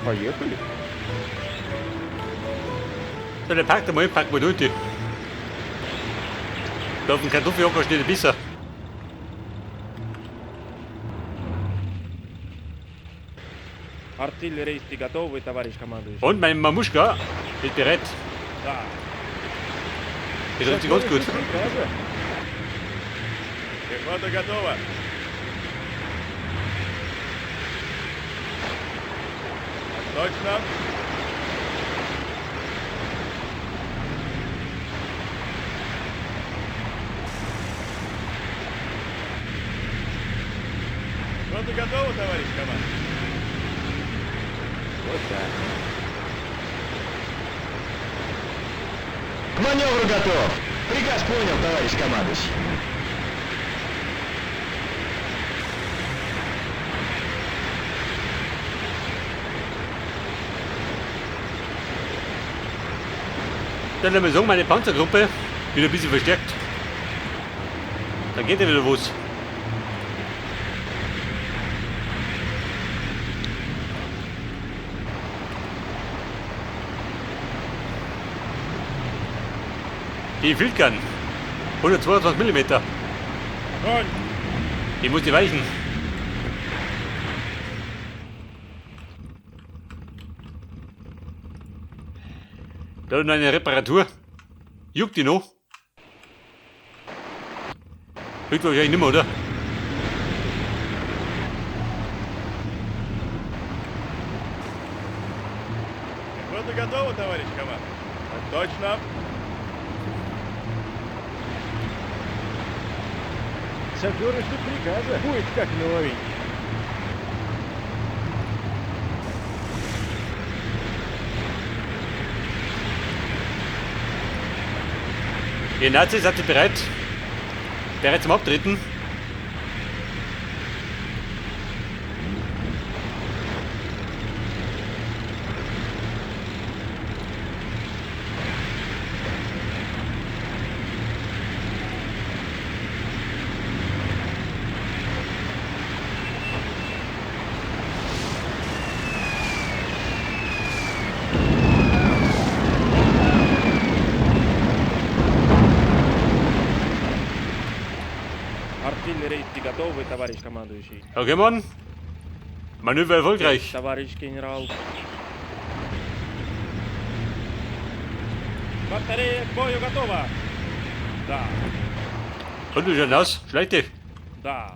Поехали. So, der packt einmal, pack mal durch die. Da auf dem Kartoffelhocker steht ein Bisser. Артиллеристы готовы, товарищ командующий. Und mein Mamuschka ist bereit. Да. Das trifft sich ganz gut. Приказа. Пехота готова. Так точно. Пехота готова, товарищ командир. Вот так. К маневру готов. Приказ понял, товарищ командующий. Dann haben wir sagen, meine Panzergruppe wieder ein bisschen verstärkt. Da geht ja wieder was. Die Wildgun. 122 mm. Огонь! Die muss die weichen. Da noch eine Reparatur. Juckt die noch? Juckt wahrscheinlich nicht mehr, oder? Пехота готова, товарищ командир. Так точно. Саперы ждут приказа. Будет как новенький. Ihr Nazis, seid ihr bereit? Bereit zum Abtreten? Артиллеристы готовы, товарищ командующий. Okay, Mann. Manöver erfolgreich. Товарищ генерал. Батарея к бою готова. Да, Und du schon aus? Schlechte. да.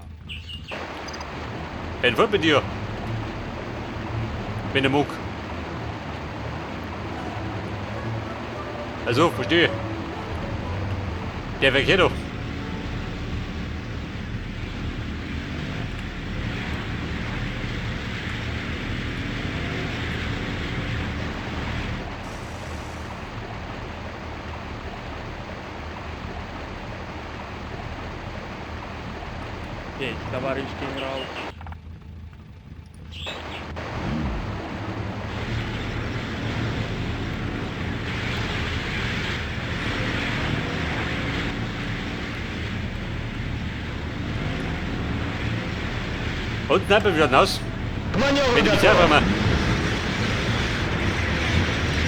Ein Volk mit dir. Wenn der Muck. Also, verstehe. Der Verkehr doch. Есть, товарищ генерал. Und Sniper, wie schaut denn aus? К маневру Wenn du готов. bisher mal.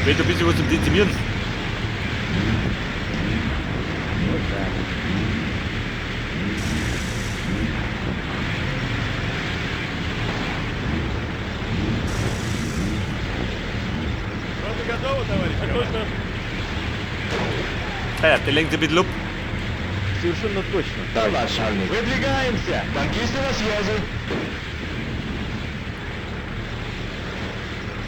Wenn du ein bisschen was zum Dezimieren. Вот так. Рота готова, товарищ командир. Ja, der lenkt ein bisschen ab. Совершенно точно. Товарищ. Выдвигаемся. Танкисты на связи.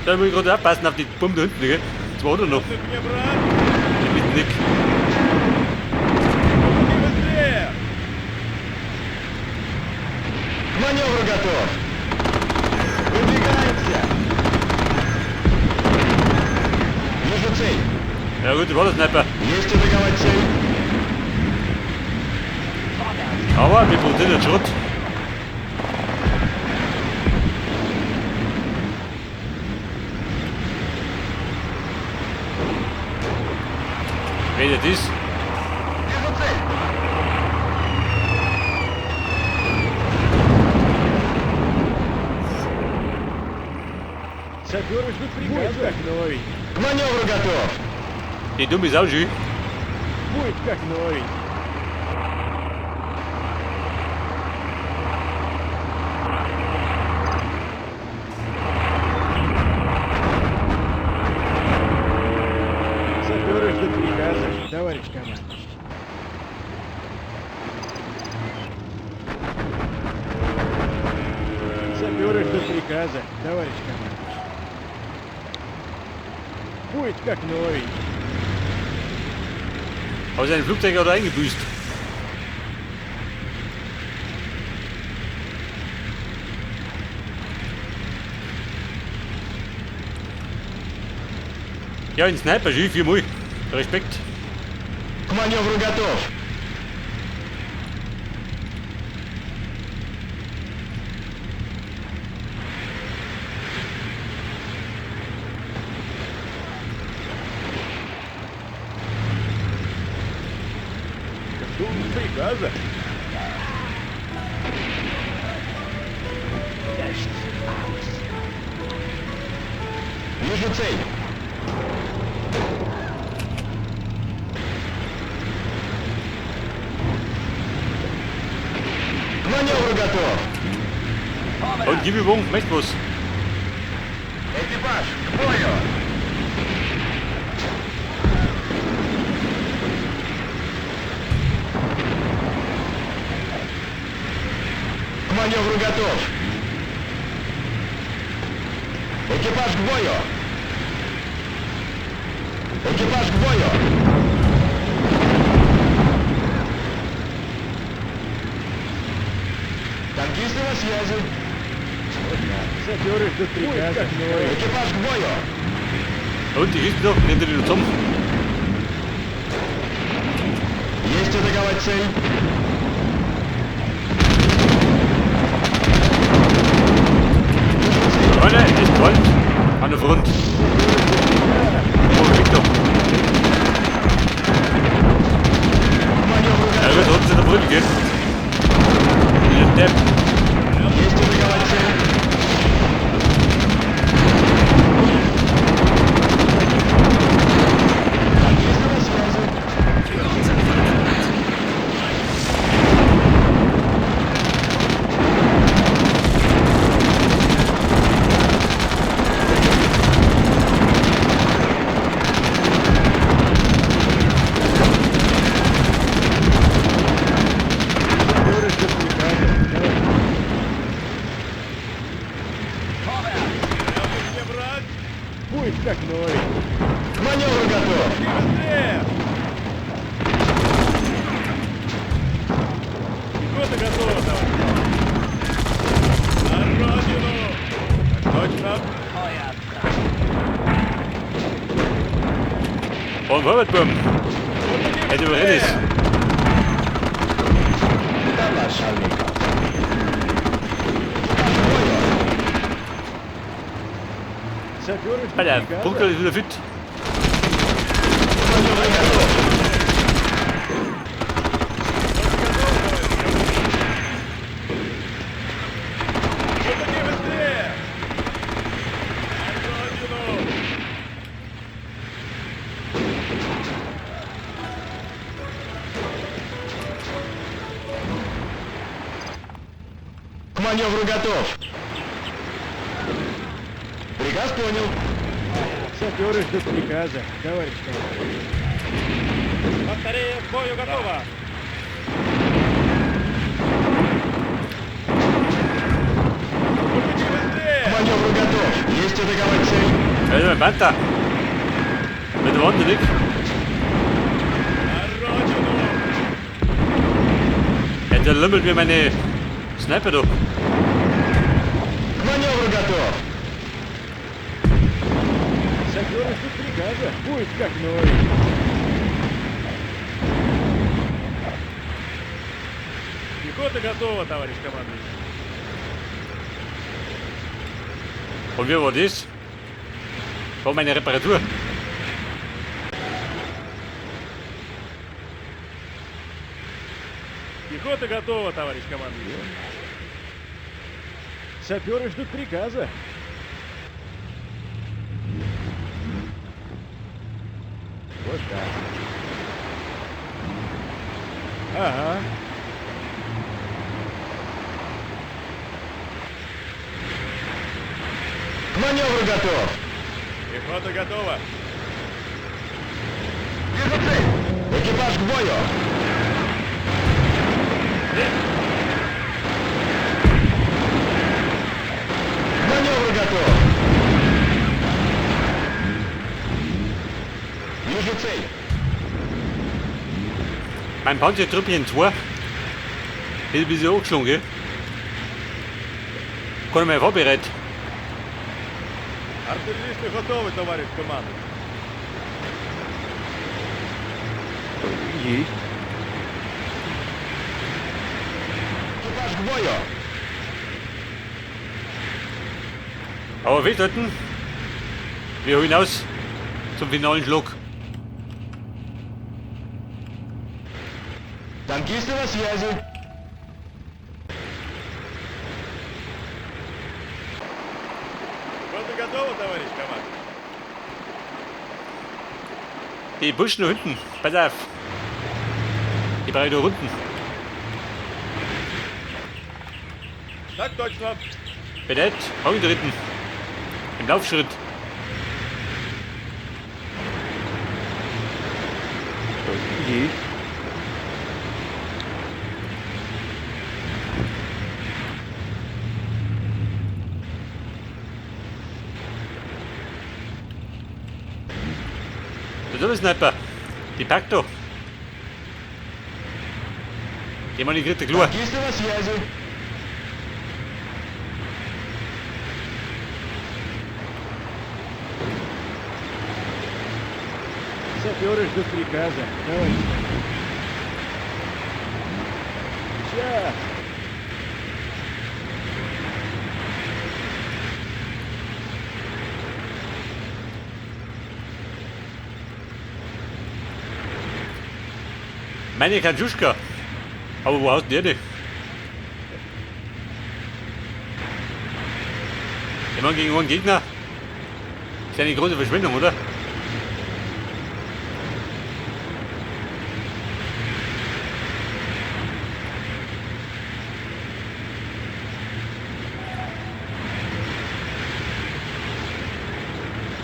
Da muss ich gerade aufpassen auf die Bombe da hinten, gell? Zwei oder noch. Ты мне, брат. Ich bin Nick. И быстрее! К маневру готов. Выдвигаемся. Вижу цель. Ja gut, war der Sniper. Есть атаковать цель. Aber wir produzieren den Schrott. Wenn das ist. Вижу цель. Саперы ждут приказа. Будет как новенький. К маневру готов! Die dumme Sau, schön. Будет как новенький. Саперы ждут приказа, товарищ командующий. Саперы ждут приказа, товарищ командующий. Будет как новенький. Aber sein Flugzeug hat er eingebüßt. Ja, ein Sniper, schön, viermal. Respekt. К маневру готов! Жду приказа. Вижу цель! К маневру готов! Und gib Übung, möcht was. Экипаж, к бою! К маневру готов! Экипаж к бою! Экипаж к бою! Танкисты на связи! Саперы ждут приказа. Будет как новенький. Экипаж к бою! Und die schießen doch hinter den zusammen. Есть атаковать цель! Freunde, es brennt an der Front. Oh, Victor. К маневру Er готов! wird unten in der Brücke gehen. Dieser Depp. Есть атаковать цель! Танкисты на связи! Саперы ждут приказа, товарищ. Где враг? Будет как новенький. К маневру готов! Быстрее! Пехота готова, товарищ. На родину! Так точно. Und vorwärts, Buben. Hätte überrennt ist. Калашников. Экипаж к бою! Саперы ждут Alter, приказа. Bunker ist wieder fit. К маневру готов! Пехота быстрее! На родину! К маневру готов! Приказ понял. Саперы ждут приказа, товарищ командир. Батарея к бою готова! Быстрее! К маневру готов. Есть атаковать цель. Also mein Panther. Mit der Wand nicht. На родину! Ja, der lümmelt mir meine Sniper doch. К маневру готов. Саперы ждут приказа. Будет как новенький. Пехота готова, товарищ командующий. Und wie war das? War meine Reparatur. Пехота готова, товарищ командующий. Саперы ждут приказа. Вот так. Ага. К маневру готов! Пехота готова. Вижу цель! Экипаж к бою! К маневру готов! Вижу цель! Mein Panzertruppchen 2 ist ein bisschen angeschlagen, gell? Kann ich mal vorbereitet. Артиллеристы готовы, товарищ командующий. Есть. Экипаж к бою! Aber festhalten, wir holen aus zum finalen Schlag. Танкисты на связи! Пехота готова, товарищ командующий. Die Buschen da hinten, pass auf. Die brauche ich da unten. Так точно. Bereit, angetreten. Im Laufschritt. Есть. Da ist Sniper. Die packt doch. Die meine kriegt der klar. Танкисты на связи! Саперы ждут приказа. Товарищ. Сейчас. Meine Katschuschka. Aber wo haust denn der die? Immer gegen einen Gegner. Ist ja eine große Verschwendung, oder?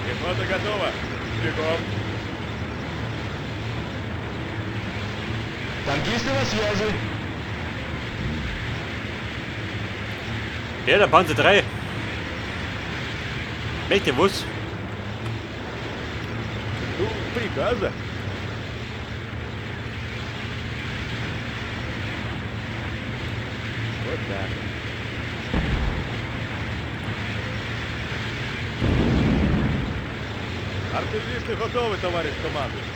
Пехота готова. Бегом. Танкисты на связи! Ja, der Panzer 3. Möchte was? Жду приказа. Вот так. Артиллеристы готовы, товарищ командующий.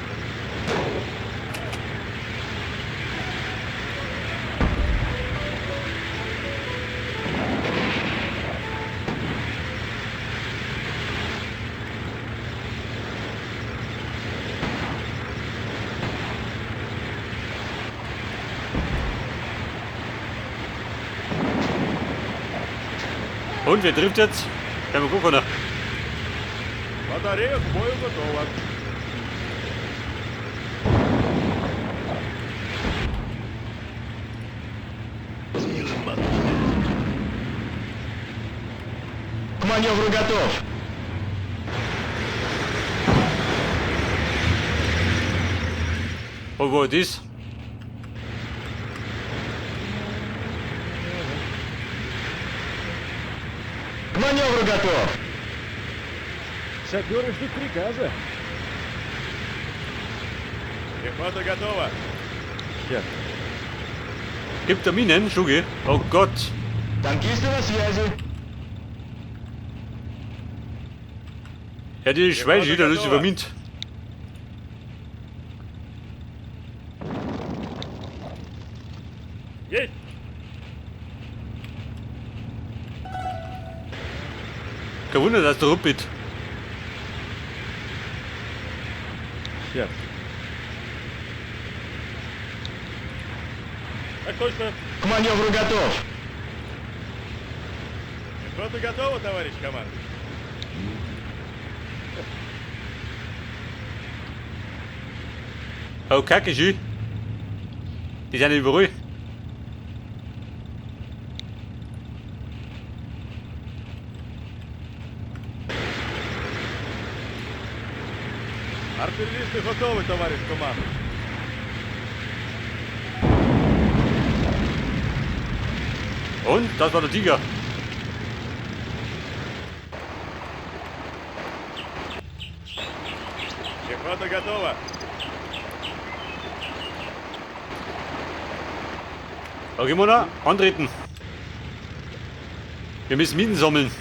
Und wer trifft jetzt? Können wir gucken, oder? Батарея к бою готова. К маневру готов! Und wo ist? К маневру готов! Саперы ждут приказа. Пехота готова. Сейчас. Gibt er Minen, Schuge? Oh Gott. Танкисты на связи! Ja, die Schweine wieder das übermint. Есть! Kein Wunder, dass der ruppelt. Сейчас. Так точно. К маневру готов! Пехота готова, товарищ командующий. Oh, kacke, schön. Die sind überall. Артиллеристы готовы, товарищ командующий. Und das war der Tiger. Пехота готова. Okay, Mona, antreten. Wir müssen Minen sammeln.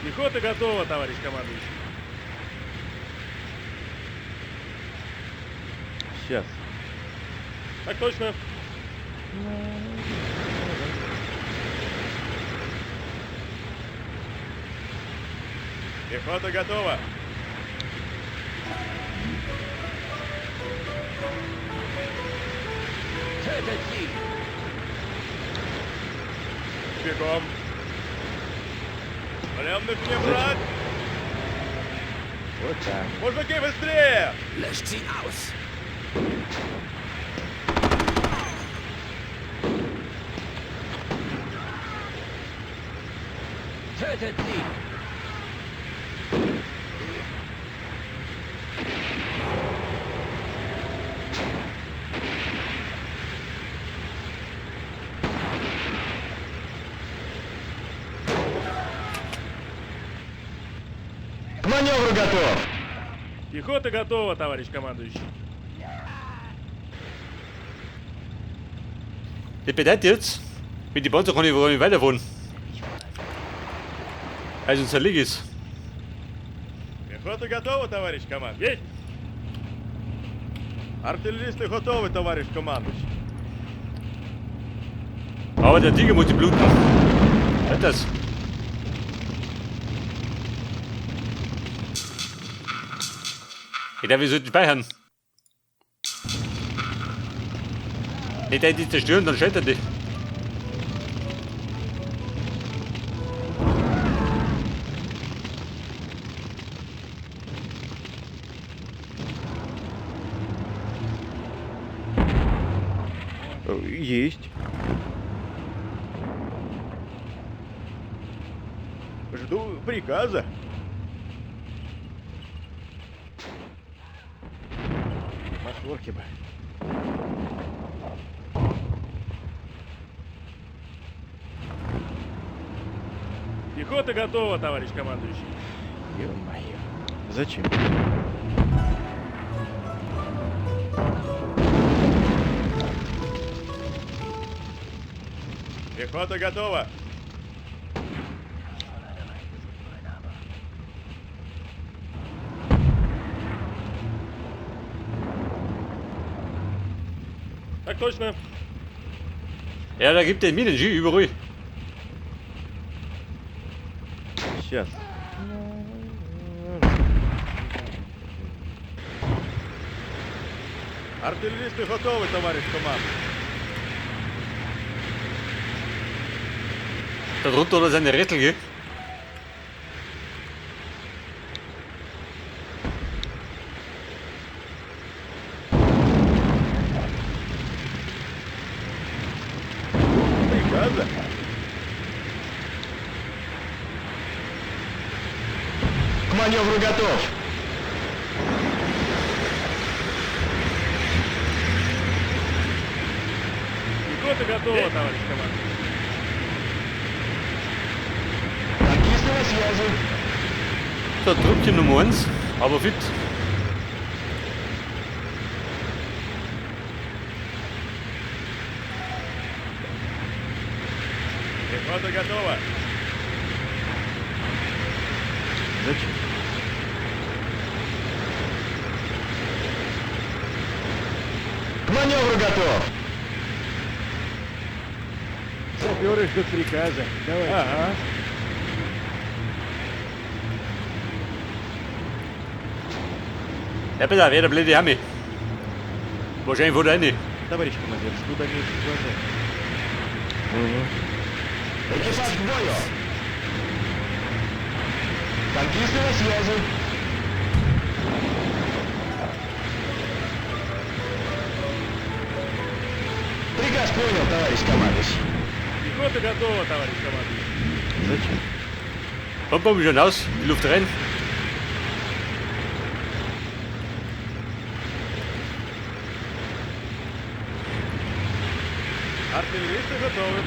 Пехота готова, товарищ командующий. Сейчас. Так точно. Пехота готова. Бегом. Пленных не брать! Вот так. Мужики, быстрее! Löscht sie aus! Tötet sie! К маневру готов! Пехота готова, товарищ командующий. Das bedeutet jetzt, mit den Panzer kann ich gar nicht weiterfahren. Weil es uns zerlegt ist. Пехота готова, товарищ командующий. Есть! Артиллеристы готовы, товарищ командующий. Aber der Tiger muss die bluten. Halt das. Ich glaube, wir sollten speichern. Nicht, dass die zerstören, dann scheitern die. Есть. Жду приказа. Махорки бы. Пехота готова, товарищ командующий. Ё-моё. Зачем? Пехота готова. Так точно. Ja, da gibt es Minen, schön, überall. Сейчас. Артиллеристы готовы, товарищ командующий. Da drunter oder seine Rätsel, gell? Приказа. К маневру готов! Пехота готова, товарищ командующий. Танкисты на связи! So, Trüppchen Nummer 1, aber fit. Пехота готова. Зачем? К маневру готов! Саперы ждут приказа. Давай. Ага. Ja, pass auf, der blöde Hammi. Wahrscheinlich vor der rein. Товарищ командир, жду дальнейших указаний. Угу. Экипаж к бою! Танкисты на связи! товарищ командующий. Пехота готова, товарищ командующий. Зачем? Pumpen wir schon aus, die Luft rein. Артиллеристы готовы.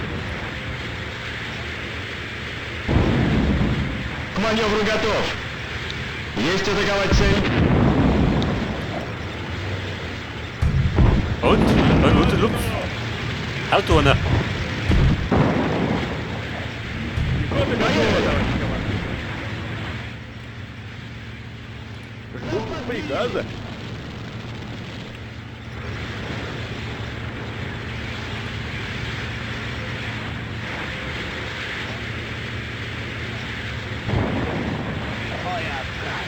К маневру готов. Есть атаковать цель. Und? Dann unter Luft. Haut einer. Пехота готова, товарищ командующий. Жду приказа. Feuer frei!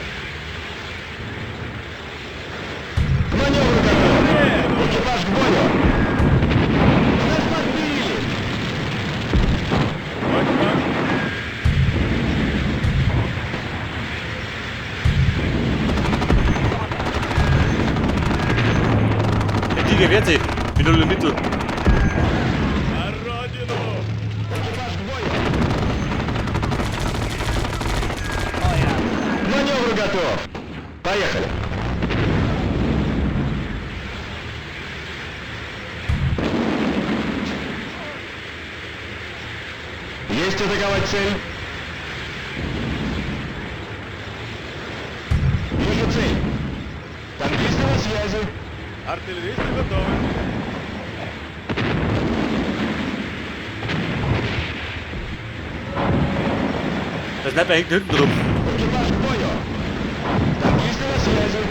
К маневру готов. Экипаж к бою. Нас подбили. Точно. Der Tiger wehrt sich. Mit null Mittel. На родину! Экипаж к бою. Feuer frei! К маневру готов. Поехали. Есть атаковать цель. Вижу цель. Танкисты на связи. Артиллеристы готовы. Der Sniper hängt hinten rum. Экипаж к бою. Танкисты на связи.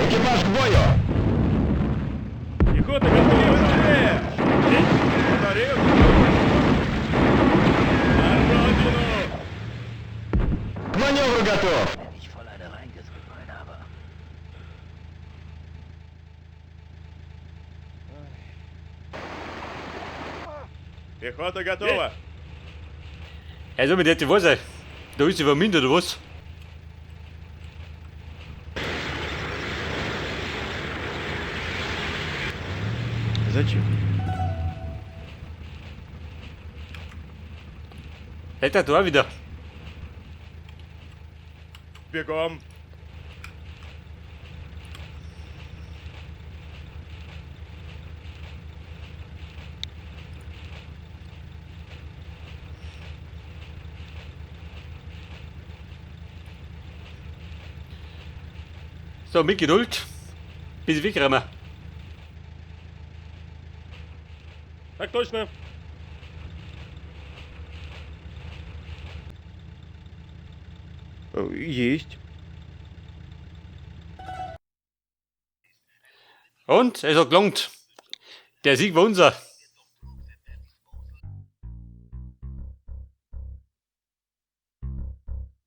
Экипаж к бою. Пехота готова. Быстрее! Батарея готова. На родину! К маневру готов. Wenn ich voll eine reingedrückt, mein aber. Пехота готова. Also mit der was sein. Da ist sie vermindert, oder was? Зачем? Hält er da wieder. Бегом. So, mit Geduld. Bis wegräumen. Так точно. Есть. Und es hat gelangt. Der Sieg war unser.